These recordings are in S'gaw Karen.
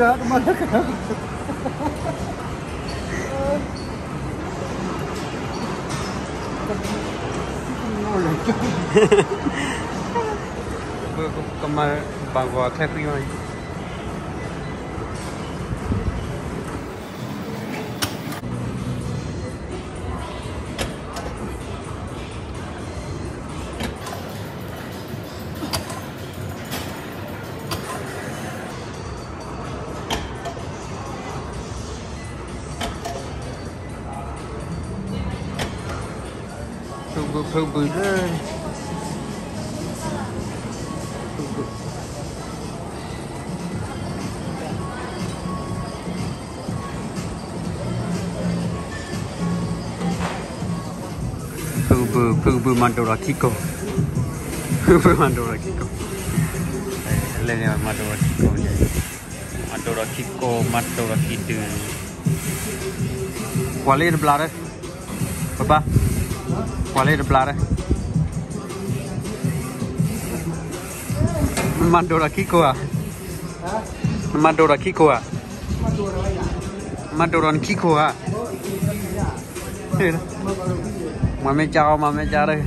ကမၤဘၣ်ဂီၤချဲဃံမး ဖုဘုဖုဘုလၢ ဖုဘု ဖုဘုမၤဒိၣ်ဒီးခံကိာ်, ဖုဘုမၤဒိၣ်ဒီးခံကိာ်, လဲၣ်န့ၣ်မၤဒိၣ်ဒီးခံကိာ်, မၤဒိၣ်ဒီးခံကိာ် မၤဒိၣ်ဒီးခံဒု, ကွၢ်လၢတဘျီဒီး, ပပၢ်, ကွၢ်လၢတဘျီဒီး, မၤဒိၣ်ဒီးခံကိာ်ဧါ, မၤဒိၣ်ဒီးခံကိာ်ဧါ, မၤဒိၣ်ဒီးနခံကိာ်ဧါ, မၤမ့ၢ်ကၢအီၤ မၤမ့ၢ်ကၢဒီး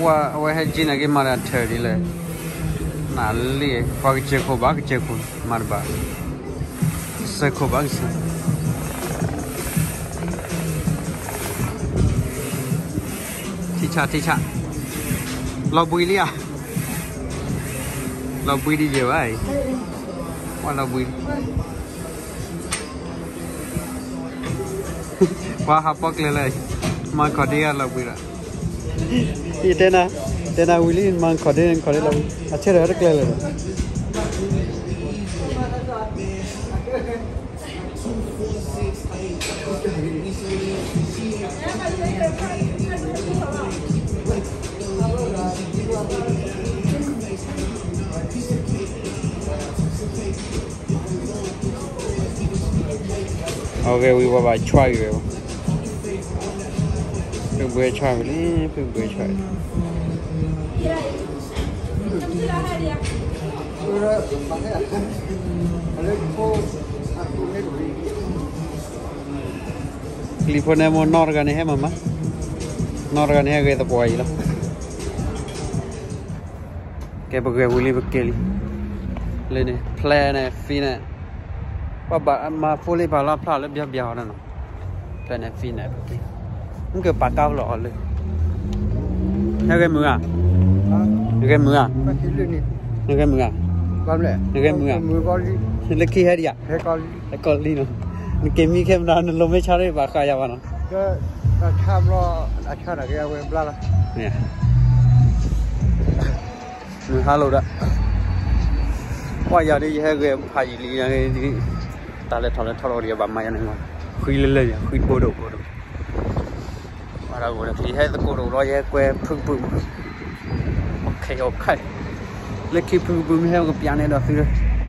ဝဲ အဝဲဟဲက့ၤန့ၣ်က့ၤမၤတၢ်ထၢၣ်ဒ်လဲၣ်, နလံ, ပှၤကစၢၢ်ခိၣ်ဘၣ်ကစၢၢ်ခိၣ် မၤတဘၣ်, စၢၢ်ခိၣ်ဘၣ်ကစၢၢ်, ထံဆး ထံဆး, လီၤဘှံးလံဧါ, လီၤဘှံးဒ်ယဲဘၣ်အံၤ, ဝဲလီၤဘှံး ပှၤဟးပီကျဲလၢ မၤခီၣ်ဒ့အလီၤဘှံးဒီး, ယတဲနၤ, တဲနၤဝံၤလံ မၤခီၣ်ဒ့ ခီၣ်ဒ့လီၤဘှံး အဆၢထၢၣ်တကျဲလၢာ်ဒီး အဂ့ၢ်ဝံၤဝဲဘၣ်ဆွၣ်ဂ့ၤဝဲ, ဖုဘှဲဆွၣ်ဝံၤလံ, ဖုဘှဲဆွၣ်, ကလံၤဖိန့ၣ်မိၢ်နီၢ်တဂၤန့ၣ်ဟဲမးမး, နီၢ်တဂၤန့ၣ်ဟဲဂဲၤသပှၢ်အံၤလီၤ. ကဲ ပဂဲၤဝံၤလံ ပက့ၤလံ, လၢန့ၣ် Planet Fitness ပှၤဘၣ်မၤဖိလံ ပာ်လီၤဖျါလၢဘျီဘျီအီၤနီၤ, Planet Fitness ပက့ၤ, မ့ၢ်ကပာ်ကါဖျိးအီၤလၢ, နဂဲၤမုာ်ဧါ, နဂဲၤမုာ်ဧါ, နဂဲၤမုာ်ဧါ, နဂဲၤမုာ်ဧါ, လၢခံဟဲဒံးဧါ, ဟဲကီးလံနီၤ, နက့ၤမံခဲမနၤ နလိၤမ့ၢ်ဆါရ့ၣ်ဘၣ်ဃးယၤဘၣ်နီၤ, နဟးလိာ်ဒီး, ပှၤယၤဒ်ယဟဲဂဲၤဖးယံာ်လံ, တၢ်လဲၤထီၣ်လဲၤထီၣ်လီၤဒီး ယဘၣ်မၤယၤန့ၣ်, ဃံလၢလၢယၤ ဃံဘိဒိၣ်ဘိဒိၣ်, ပှၤဒၣ်ဂိၣ်ဒီး ယဟဲသကိးတအိၣ်လီၤ ယဟဲကွဲဖုကပူၤ, အိၣ်ခဲအိၣ်ခဲ, လၢခံဖုကပူၤမ့ၢ်ဟဲကပျးန့ၣ်ဒီးသုလၢ